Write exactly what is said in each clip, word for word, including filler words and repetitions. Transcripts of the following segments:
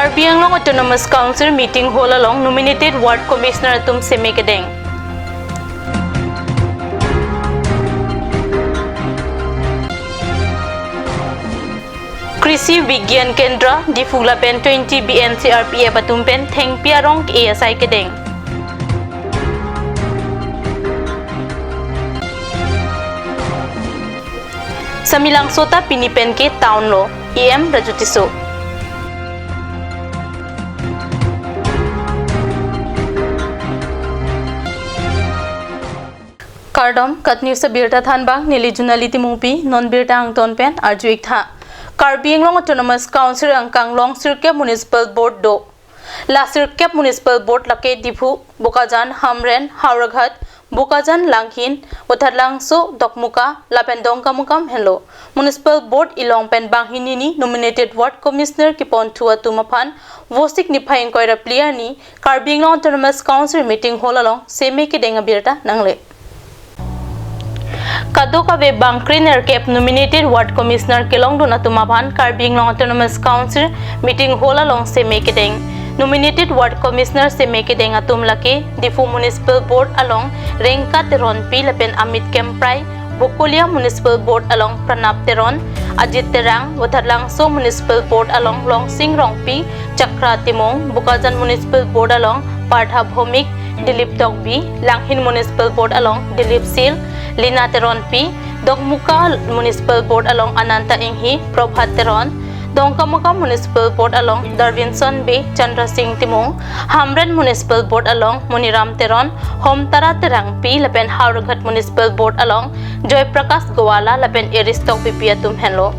Karbi Anglong Autonomous Council Meeting Hall along nominated Ward Commissioner atum seme kedeng. Krishi Vigyan Kendra, Diphu lapen twenty B N C R P F atum pen thengpi arong ke-e asai kedeng. Samelangso ta pini pen ke town lo, E M Raju Tisso. Kardom, KAT News abirta thanbang, neli Junali Timungpi, non birta angton pen arju-ik tha. Karbi Anglong Autonomous Council angkang along sirkep Municipal Board do. La sirkep Municipal Board lake Diphu, Bokajan, Hamren, Howraghat, Bokajan, Langhin, Watharlangso, Dokmoka, lapen Dongkamukam henlo. Municipal Board along pen banghini ni nominated Ward Commissioner keponthu atum aphan Vosik niphai ingkoi ra phli arni Karbi Anglong Autonomous Council Meeting Hall along seme kedeng abirta nangle. Kadokave bangkre nerkep nominated Ward Commissioner kelongdun atum aphan Karbi Anglong Autonomous Council Meeting Hall along seme kedeng. Nominated Ward Commissioner seme kedeng atum lake Diphu Municipal Board along Rengka Teronpi lapen Amit Kemprai, Bokolia Municipal Board along Pranab Teron, Ajit Terang, Watharlangso Municipal Board along Longsing Rongpi, Chakra Timung, Bokajan Municipal Board along Partha Bhowmik, Dilip Tokbi, Langhin Municipal Board along Dilip Sil, Lina Teronpi, Dokmoka Municipal Board along Ananta Inghi, Prabhat Teron, Dongkamukam Municipal Board along Darwinson Bey, Chandra Sing Timung, Hamren Municipal Board along Moniram Teron, Homtara Terangpi lapen Howraghat Municipal Board along Joy Prakash Gowala lapen Eris Tokbipi atum henlo.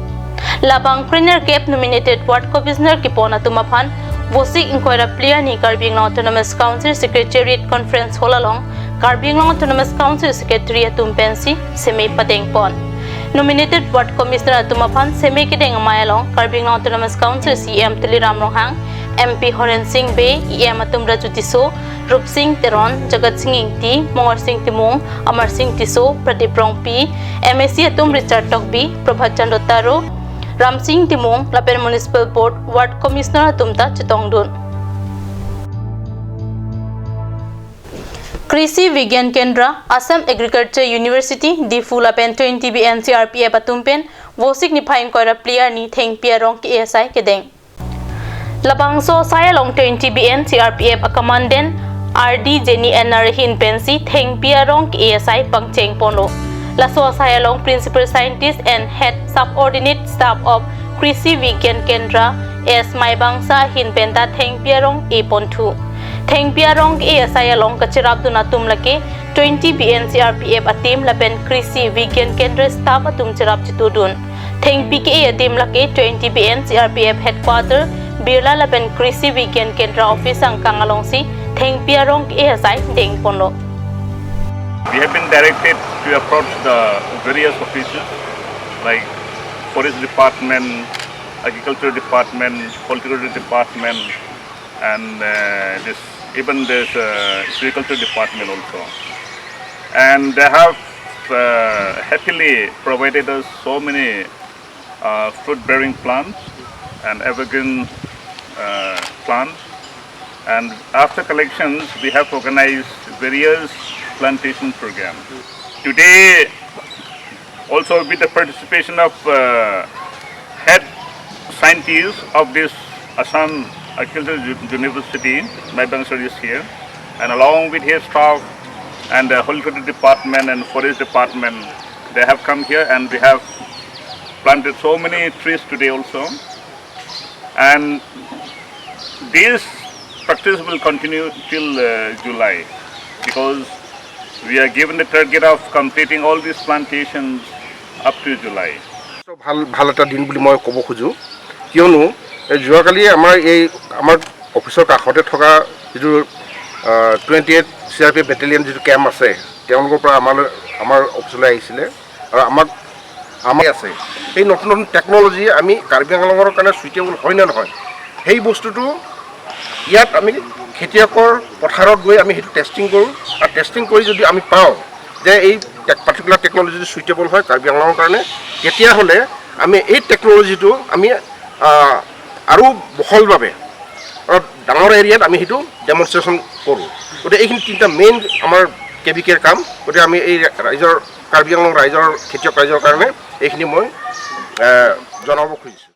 La bangkre nerkep nominated Ward Commissioner kepon atum aphan Vosik ingkoi ra phli arni Karbi Anglong Autonomous Council Secretariat Conference Hall along Karbi Anglong Autonomous Council Secretary atum pensi seme padengpon. Nominated Ward Commissioner atum aphan seme kedeng amei along Karbi Anglong Autonomous Council C E M Tuliram Ronghang, M P Horen Sing Bey, E M atum Raju Tisso, Rupsing Teron, Jagat Sing Ingti, Mongar Sing Timung, Amar Sing Tisso, Pradip Rongpi, M A C atum Richard Tokbi, Prabhat Chandra Taro, Ram Sing Timung lapen Municipal Board Ward Commissioner atum ta chetongdun. Krishi Vigyan Kendra, Assam Agriculture University, Diphu lapen twenty B N C R P F atum pen Vosik niphai ingkoi ra phli arni thengpi arong ke-e asai kedeng. Labangso asai along twenty B N C R P F a-commandant R D Jenny N R ahin pensi thengpi arong ke-e asai pangcheng ponlo. Laso asai along Principal Scientist and Head Subordinate Staff of Krishi Vigyan Kendra S Maibangsa ahin penta thengpi arong e ponthu. Thengpi arong e asai along kacherapdun atum lake twenty B N C R P F a-team lapen Krishi Vigyan Kendra staff atum cherap chetudun. Thengpi ke-e a-team lake twenty B N C R P F headquarter, Birla lapen Krishi Vigyan Kendra office angkang alongsi thengpi arong e asai dengponlo. We have been directed to approach the various offices like Forest Department, Agriculture Department, Horticulture Department, and uh, this, even this uh, Agriculture Department also. And they have uh, happily provided us so many uh, fruit-bearing plants and evergreen uh, plants. And after collections, we have organized various plantation programs. Today, also with the participation of uh, head scientists of this Assam Agricultural U- University, Maibang sir is here, and along with his staff and the Horticulture Department and Forest Department, they have come here and we have planted so many trees today also. And this practice will continue till uh, July, because we are given the target of completing all these plantations up to July. ভাল ভাল এটা দিন বুলি মই ক'ব খোজো, কিয়নো এই যোৱাকালি আমাৰ এই আমাৰ অফিচৰ কাষতে থকা যিটো টুৱেণ্টি এইট চি আৰ পি বেটেলিয়ন যিটো কেম্প আছে, তেওঁলোকৰ পৰা আমালৈ আমাৰ অফিচলৈ আহিছিলে আৰু আমাক আমাৰ আছে এই নতুন নতুন টেকন'লজি আমি কাৰ্বি আংলঙৰ কাৰণে চুইটেবল হয় নে নহয়, সেই বস্তুটো ইয়াত আমি খেতিয়কৰ পথাৰত গৈ আমি সেইটো টেষ্টিং কৰোঁ। আৰু টেষ্টিং কৰি যদি আমি পাওঁ যে এই পাৰ্টিকুলাৰ টেকন'লজিটো চুইটেবল হয় কাৰ্বি আংলঙৰ কাৰণে, তেতিয়াহ'লে আমি এই টেকন'লজিটো আমি আহ, আৰু বহলভাৱে অলপ ডাঙৰ এৰিয়াত আমি সেইটো ডেমনষ্ট্ৰেশ্যন কৰোঁ। গতিকে এইখিনি তিনিটা মেইন আমাৰ কে বি কেৰ কাম। গতিকে আমি এই ৰাইজৰ, কাৰ্বি আংলং ৰাইজৰ, খেতিয়ক ৰাইজৰ কাৰণে এইখিনি মই, এ, জনাব খুজিছোঁ।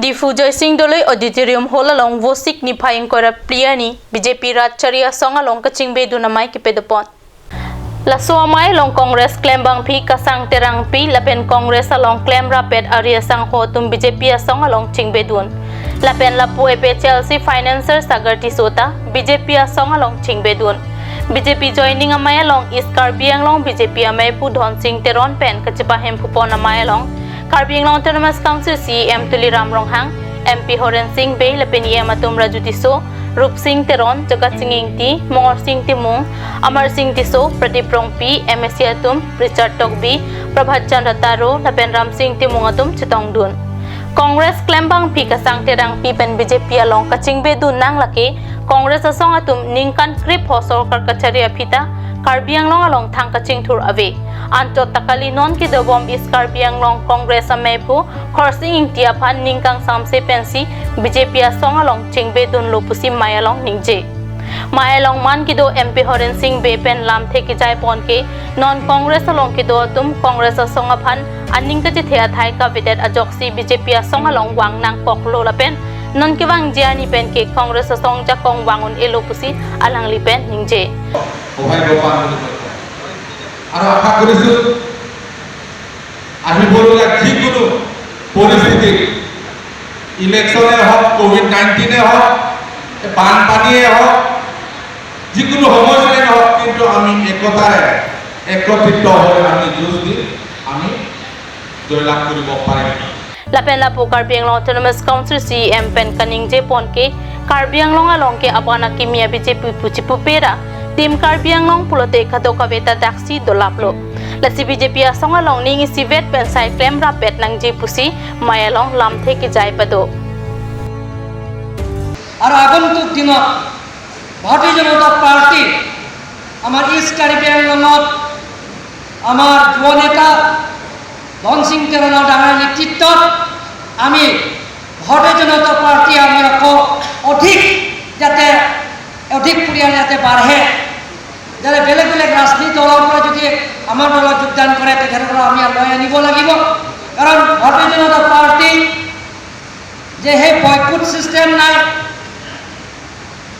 Diphu Joysing Doloi Auditorium Hall along Vosik niphai ingkoi ra phli arni B J P Rat Chari Asong along kachingbedun amei kepedopon. Laso amei along Congress klembangpi Kasang Terangpi lapen Congress along klemrapet Ari Asangho atum B J P asong along chingbedun. Lapen lapu A P H L C financer Sagar Tisso ta B J P asong along chingbedun. B J P joining amei along East Karbi Anglong B J P ameipu Dhonsing Teron pen kachepahemphupon amei along Karbi Anglong Autonomous Council C E M Tuliram Ronghang, M P Horen Sing Bey lapen E M atum Raju Tisso, Rupsing Teron, Jagatsing Ingti, Mongorsing Timung, Amarsing Tisso, Pradip Rongpi, M A C atum, Richard Tokbi, Prabhat Chandra Taro, lapen Ramsing Timung atum chetongdun. Congress klembangpi Kasang Terangpi pen B J P along kachingbedun nang lake, Congress asong atum ningkan krepho sorkar kachari aphi ta Karbi Anglong along thang kachingthur ave. Anchot ta kali non kedobom East Karbi Anglong Congress ameipu Khorsing Ingti aphan ning kangsamse pensi B J P asong along chingbedunlo pusi mei along ningje. Mei along man kedo M P Horen Sing Bey pen lamthe kejaipon ke non Congress along kedo atum Congress asong aphan aning kachethe athai kavedet ajoksi B J P asong along vang nangkoklo lapen non kevangji arni pen ke Congress asong jakong vang un-elo pusi alangli pen ningje. সৌভাগ্য পাম বুলি মই কওঁ। আৰু আশা কৰিছোঁ আহিবলগীয়া যিকোনো পৰিস্থিতিত, ইলেকশ্যনে হওক, কভিড নাইণ্টিনে হওক, বানপানীয়ে হওক, যিকোনো সমস্যাই নহওক, কিন্তু আমি একতাৰে একত্ৰিত হৈ আমি যুঁজ দি আমি জয়লাভ কৰিব পাৰিম। Lapen lapu Karbi Anglong Autonomous Council C E M pen kaningjepon ke Karbi Anglong along ke aban akimi a B J P pu chipupe ra Team Karbi Anglong pulote kadokave ta daksi dolaplo. Lasi B J P asong along ning isivet pen sai klemrapet nangji pusi mei along lamthe kejai pado. আৰু আগন্তুক দিনত ভাৰতীয় জনতা পাৰ্টি আমাৰ ইষ্ট কাৰ্বি আংলঙত আমাৰ যুৱ নেতা ধনসিং তেৰণা ডাঙৰীয়াৰ নেতৃত্বত আমি ভাৰতীয় জনতা পাৰ্টি আমি আকৌ অধিক যাতে অধিক পৰিয়াল যাতে বাঢ়ে, যাতে বেলেগ বেলেগ ৰাজনীতি দলৰ পৰা যদি আমাৰ দলত যোগদান কৰে, তেখেতসকলক আমি আগুৱাই আনিব লাগিব। কাৰণ ভাৰতীয় জনতা পাৰ্টি যে সেই বয়কট ছিষ্টেম নাই,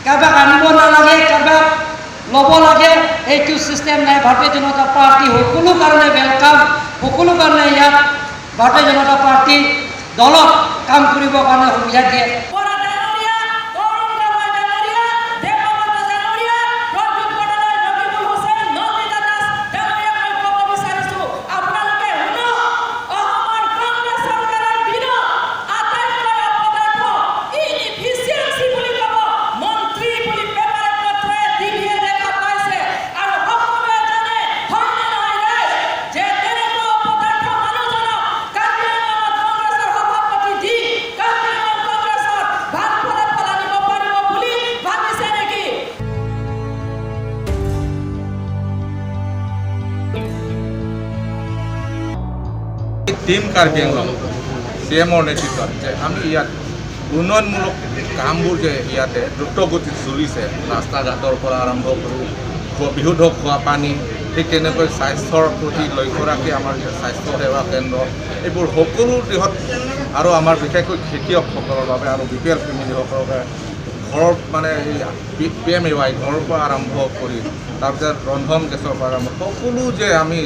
কাৰোবাক আনিব নালাগে, কাৰোবাক ল'ব লাগে, সেইটো ছিষ্টেম নাই। ভাৰতীয় জনতা পাৰ্টি সকলো কাৰণে ৱেলকাম, সকলো কাৰণে ইয়াত ভাৰতীয় জনতা পাৰ্টি দলত কাম কৰিবৰ কাৰণে সুবিধা দিয়ে। আপোনালোকে শুনক, অসমৰ কংগ্ৰেছ চৰকাৰৰ দিনত আটাইতকৈ অপদাৰ্থ, ইনএফিচিয়েঞ্চি বুলি ক'ব, মন্ত্ৰী বুলি পেপাৰে পত্ৰই টিভিয়ে দেখা পাইছে। আৰু সকলোৱে জানে, হয়নে নহয় ৰাইজ, যে তেনেকুৱা অপদাৰ্থ মানুহজনক কাৰ্বি আংলঙত কংগ্ৰেছৰ সভাপতি দি কাৰ্বি আংলং কংগ্ৰেছৰ ভাল পদত পেলাই দিব পাৰিব বুলি ভাবিছে নেকি? টিম কাৰ্বি আংলং চি এমৰ নেতৃত্বত যে আমি ইয়াত উন্নয়নমূলক কামবোৰ যে ইয়াতে দ্ৰুতগতিত চলিছে, ৰাস্তা ঘাটৰ পৰা আৰম্ভ কৰি খোৱা, বিশুদ্ধ খোৱা পানী, ঠিক তেনেকৈ স্বাস্থ্যৰ প্ৰতি লক্ষ্য ৰাখি আমাৰ যে স্বাস্থ্য সেৱা কেন্দ্ৰ, এইবোৰ সকলো দিশত আৰু আমাৰ বিশেষকৈ খেতিয়কসকলৰ বাবে আৰু বি পি এল ফেমিলিসকলৰ বাবে ঘৰত মানে এই P, P M A Y ঘৰৰ পৰা আৰম্ভ কৰি তাৰপিছত ৰন্ধন গেছৰ পৰা আৰম্ভ সকলো যে আমি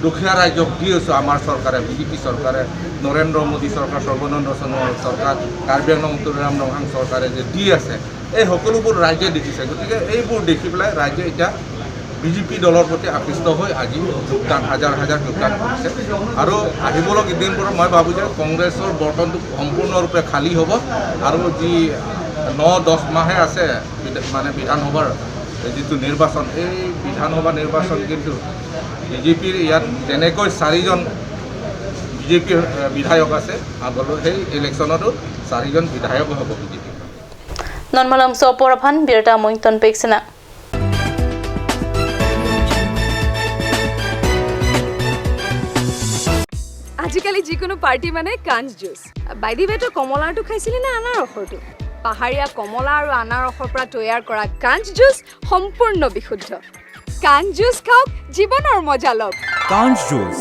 দুখীয়া ৰাইজক দি আছোঁ আমাৰ চৰকাৰে, বি জে পি চৰকাৰে, নৰেন্দ্ৰ মোদী চৰকাৰ, সৰ্বানন্দ সোণোৱাল চৰকাৰ, কাৰ্বি আংলং তুলিৰাম ৰংহাং চৰকাৰে যে দি আছে, এই সকলোবোৰ ৰাইজে দেখিছে। গতিকে এইবোৰ দেখি পেলাই ৰাইজে এতিয়া বি জে পি দলৰ প্ৰতি আকৃষ্ট হৈ আজি যোগদান, হাজাৰ হাজাৰ যোগদান কৰিছে। আৰু আহিবলগীয়া দিনবোৰত মই ভাবোঁ যে কংগ্ৰেছৰ বৰ্তনটো সম্পূৰ্ণৰূপে খালী হ'ব আৰু যি ন দহ মাহে আছে বিধা-, মানে বিধানসভাৰ যিটো নিৰ্বাচন, এই বিধানসভা নিৰ্বাচন কিন্তু বি জে পিৰ ইয়াত যেনেকৈ চাৰিজন বি জে পিৰ, এ, বিধায়ক আছে, আগলৈ সেই ইলেকশ্যনতো চাৰিজন বিধায়ক হ'ব B J P. Non malomso apor aphan birta amoington peksena. আজিকালি যিকোনো পাৰ্টি মানে কাঞ্জ জুচ। By the way, তই কমলাৰটো খাইছিলি নে আনাৰসৰটো? পাহাৰীয়া কমলা আৰু আনাৰসৰ পৰা তৈয়াৰ কৰা কাঞ্চ জুচ সম্পূৰ্ণ বিশুদ্ধ। কাঞ্চ জুচ খাওক, জীৱনৰ মজা লওক। কাঞ্চ juice.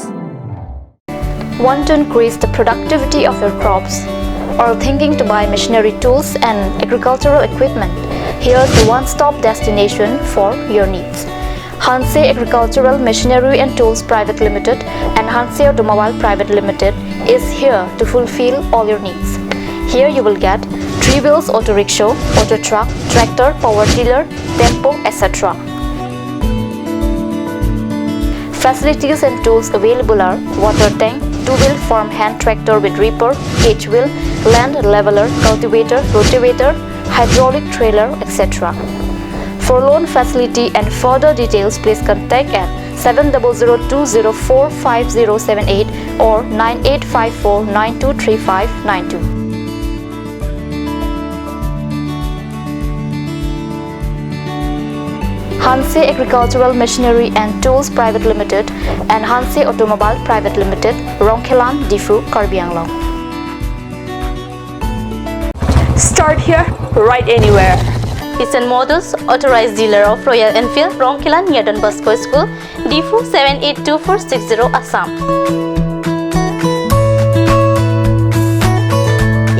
Want to increase the productivity of your crops? Or thinking to buy machinery tools and agricultural equipment? Here's the one-stop destination for your needs. Hanse Agricultural Machinery and Tools Private Limited and Hanse Automobile Private Limited is here to fulfill all your needs. Here you will get three wheels auto rickshaw, auto truck, tractor, power tiller, tempo, et cetera. Facilities and tools available are water tank, two-wheel farm hand tractor with reaper, cage wheel, land leveler, cultivator, rotavator, hydraulic trailer, et cetera. For loan facility and further details, please contact at seven double zero two zero four five zero seven eight or nine eight five four nine two three five nine two. Hanse Agricultural Machinery and Tools Private Limited and Hanse Automobile Private Limited, Rongkhelan, Diphu, Karbi Anglong. Start here, ride anywhere. Isan Motors, authorized dealer of Royal Enfield, Rongkhelan, near Don Bosco School, Diphu seven eight two four six zero, Assam.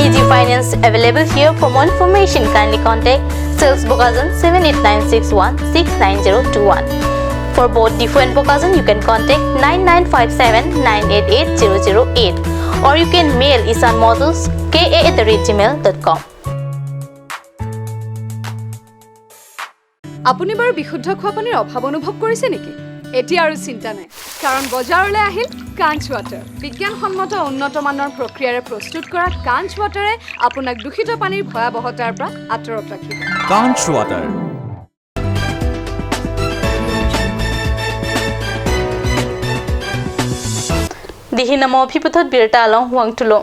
Easy finance available here. For more information, kindly contact Sales Bokajan seven eight nine six one six nine zero two one. For both Diphu and Bokajan, you can contact nine nine five seven nine eight eight zero zero eight, or you can mail isan motors K A at the rate gmail dot com. আপুনি বাৰু বিশুদ্ধ খোৱা পানীৰ অভাৱ অনুভৱ কৰিছে নেকি? এতিয়া আৰু চিন্তা নাই, কাৰণ বজাৰলৈ আহিল কাঞ্চ ৱাটাৰ। বিজ্ঞানসন্মত উন্নত মানৰ প্ৰক্ৰিয়াৰে প্ৰস্তুত কৰা কাঞ্চ ৱাটাৰে আপোনাক দূষিত পানীৰ ভয়াৱহতাৰ পৰা আঁতৰত ৰাখিব। কাঞ্চ water. Dihina mo aphi puthot birta along vangthulo.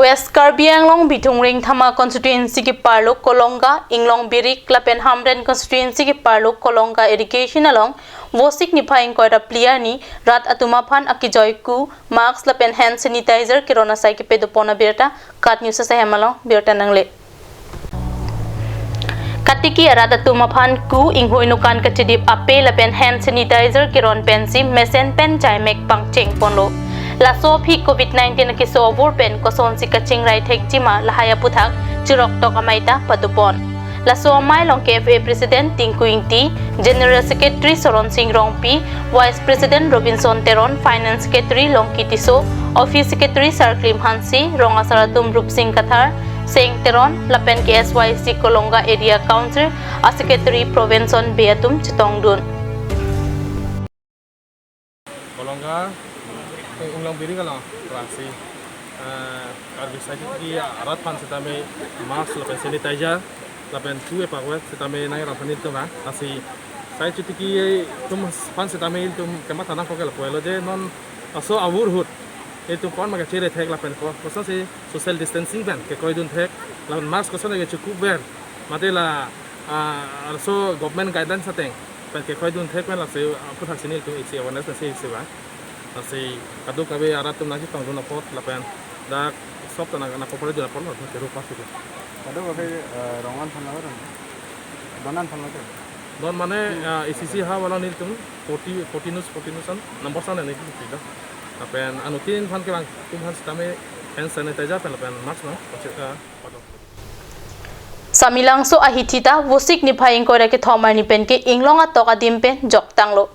West Karbi Anglong Bithung Rengthama constituency ke-arlo Kolonga, Inglong Birik lapen Hamren constituency ke-arlo Kolonga irrigation along Vosik niphai ingkoi ra phli arni rat atum aphan akejoi ku, mask lapen hand sanitizer keron asai kepadopon abirta KAT News asai hem along birta nangle. Katiki arat atum aphan ku, inghoi nokan kachedip ape lapen hand sanitizer keron pensi mesen pen chaimek pangcheng ponlo. Laso aphi covid nineteen akeso avur pen kosonsi kachingrai thekji ma lahai aputhak chiroktok amei ta padopon. Laso amei along K F A President Tinku Ingti, General Secretary Soron Sing Rongpi, Vice President Robinson Teron, Finance Secretary Longki Tisso, Office Secretary Sarklim Hanse, rong asar atum Rupsing Kathar, Seng Teron lapen K S Y C Kolonga Area Council a-Secretary Provenson Bey atum chetongdun. Kolonga, eh, Inglong Birik along, rasi, eh, Karbi sai chotiki arat aphan sitame mask lapen sanitizer lapen tu epak wet sitame nangkeron aphan ilitum, lasi sai chotiki atum aphan sitame ilitum kematha nangkok ke lapu-elo je non laso avur ahut ilitum kon ma kachere thek lapen ko, kosonsi social distancing pen kekoidun thek lapen mask kosonsi kechukup ver, mate la, ah, laso government guidelines ateng pen kekoidun thek pen lasi aputhaksi nelitum isi awareness nasi isi vang. Lasi kadokave arat atum nangchetongdun apot lapen dak sob ta nang, nangkokpare dun apot lo, keru pas itu. Kadokave, eh, rong an aphan lo, don an aphan lo ke? Don mane, eh, isi isi ha wala nelitum forty, forty nus, forty nus an number san nelitum pida. Lapen anuttin aphan kevang atum aphan sitame hand sanitizer pen lapen mask no, eh, Samelangso ahithi ta Vosik niphai ingkoi ra kethom arni pen ke Inglong atok adim pen joktanglo.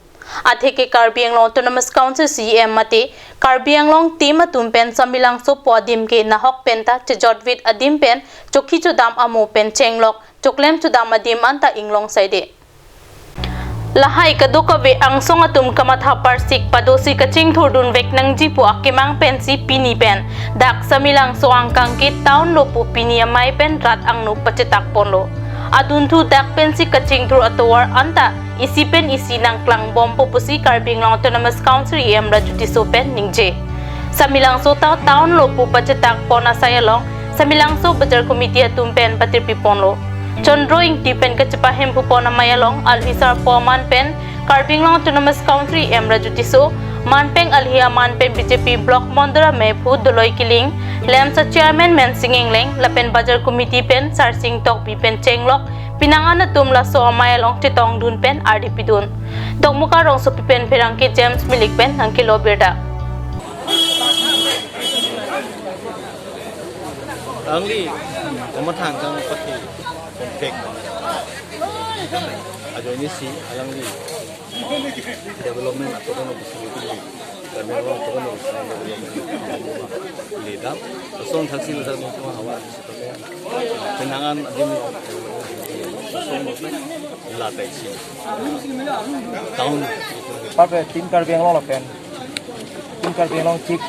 Atheke Karbi Anglong Autonomous Council C E M mate Karbi Anglong team atum pen Samelangso pu adim ke nahok pen ta chejotvet adim pen chokhi chodam amo pen chenglok, choklem chodam adim anta Inglong saide. Lahai kadokave angsong atum kamatha parsik padosi kachingthurdun vek nangji pu akemang pensi pini pen dak Samelangso angkang ke town lo pu pini amei pen rat angno pachetak ponlo. Adunthu dak pensi kachingthur atovar anta isi pen isi nangklangbompo pusi Karbi Anglong Autonomous Council E M Raju Tisso pen ningje. Samelangso ta town lo pu pachetak pon asai along Samelangso Bazar Committee atum pen patirpi ponlo. Chandro Ingti pen kachepahemphu pon amei along alhi sarpo aman pen Karbi Anglong Autonomous Council E M Raju Tisso, manpeng alhi aman pen B J P Block Mondol ameiphu Doloi Killing, LAMPS a chairman Mensing Engleng lapen Bazar Committee pen Sarsing Tokbi pen chenglok penang an atum laso amei along chetongdun pen ardi pidun. Dokmoka rongsopi pen pherangke James Milik pen nangkelo birta. Alangli, komat thang kang pati kontek. Ajo ini si alangli development atau kono bisa itu, kami orang kono bisa ledam. Asong thaksi ledam itu hawa. Penang an adim asong latai si. Town. Pape Team Karbi Anglong lapen Team Karbi Anglong Chief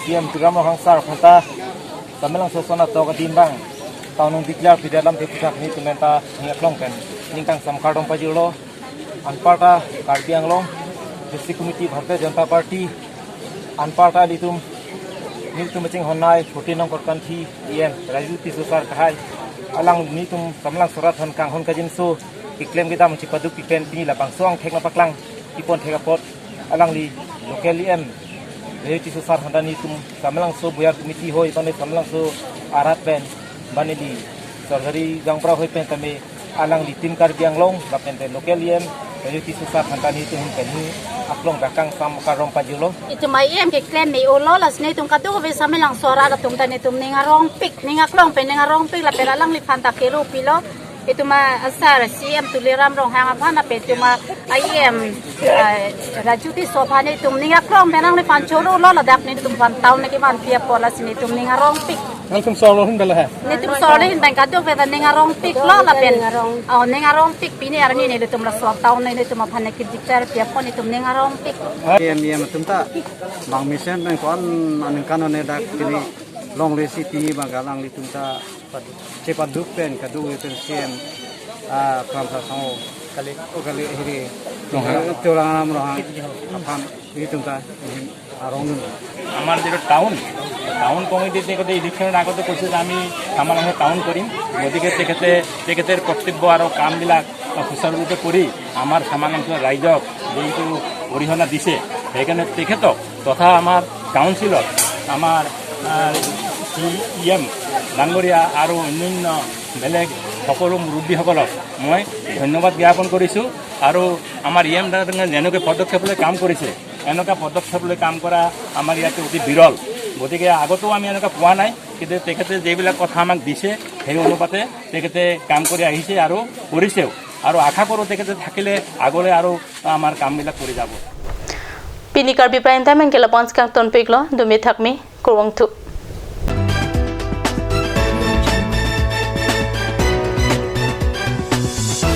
CEM Tuliram Ronghang sir aphanta Samelangso ason atok adim abang town nung declare pidetlam te puthak nelitum penta ning aklong pen ning kangsam kardom pajirlo. Anparta Karbi Anglong District Committee Bharatiya Janata Party, anparta ilitum nelitum maching honnai fourteen nong Korkanthi EM Raju Tisso sir kahai, alang nelitum Samelangso arat aphan kanghon kajinso keklem kedam chipaduk keklem pini labangso angthek nangpaklang ipon thek apot alangli local EM Raju Tisso sir aphanta nelitum Samelangso Buyer Committee hoi, bang Samelangso arat pen, bang neli Sarjari Gaonbura hoi pen tame alangli Team Karbi Anglong lapen te local EM Raju Tisso sir aphanta nelitum pen ning aklong pen kangsam kardom pajirlo. Itum EM keklem me-olo, lasi nelitum kadokave Samelangso arat atum ta nelitum ning arongpik, ning aklong pen ning arongpik lapen alangliphan ta kero pilo. Itum a sir CEM Tuliram Ronghang aphan lapen itum a EM, eh, Raju Tisso aphan itum ning aklong pen nangliphan choro lo, ladak nelitum aphan town nangkevanpi apot lasi nelitum ning arongpik. Nangtum solo hin bela hai. Nelitum solo hin pen kadokave ta ning arongpiklo lapen. Ning arong. Oh, ning arongpik pini arni nelitum laso town nelitum aphan nangkedeclare pi apot nelitum ning arongpik. EM, EM atum ta bang mesen pen ko-an aningkan one dak pini longle si pini bang alanglitum ta chepaduk pen kadokave pen CEM, ah, Kramsa Sango kali, o kali hiri Ronghang. Tuliram Ronghang aphan nelitum ta arongdun. আমাৰ যিটো town, town কমিটিয়ে তেখেতে ইলেকশ্যনৰ আগতে কৈছে যে আমি আমাৰ মানুহে টাউন কৰিম, গতিকে তেখেতে, তেখেতৰ কৰ্তব্য আৰু কামবিলাক সুচাৰুৰূপে কৰি আমাৰ সামান্য ৰাইজক যিটো অৰিহণা দিছে, সেইকাৰণে তেখেতক তথা আমাৰ কাউন্সিলৰ আমাৰ, আহ, চি ই এম ডাঙৰীয়া আৰু অন্যান্য বেলেগ সকলো মুৰব্বীসকলক মই ধন্যবাদ জ্ঞাপন কৰিছোঁ। আৰু আমাৰ ই এম ডাঙৰীয়া যেনেকৈ পদক্ষেপ লৈ কাম কৰিছে, এনেকুৱা পদক্ষেপ লৈ কাম কৰা আমাৰ ইয়াতে অতি বিৰল। গতিকে আগতেও আমি এনেকুৱা পোৱা নাই, কিন্তু তেখেতে যিবিলাক কথা আমাক দিছে, সেই অনুপাতে তেখেতে কাম কৰি আহিছে আৰু কৰিছেও। আৰু আশা কৰোঁ তেখেতে থাকিলে আগলৈ আৰু আমাৰ কামবিলাক কৰি যাব। Pini Karbi Prime Time anke lapu-an si kangtonpiklo, dumi thakmi, kurvangthu.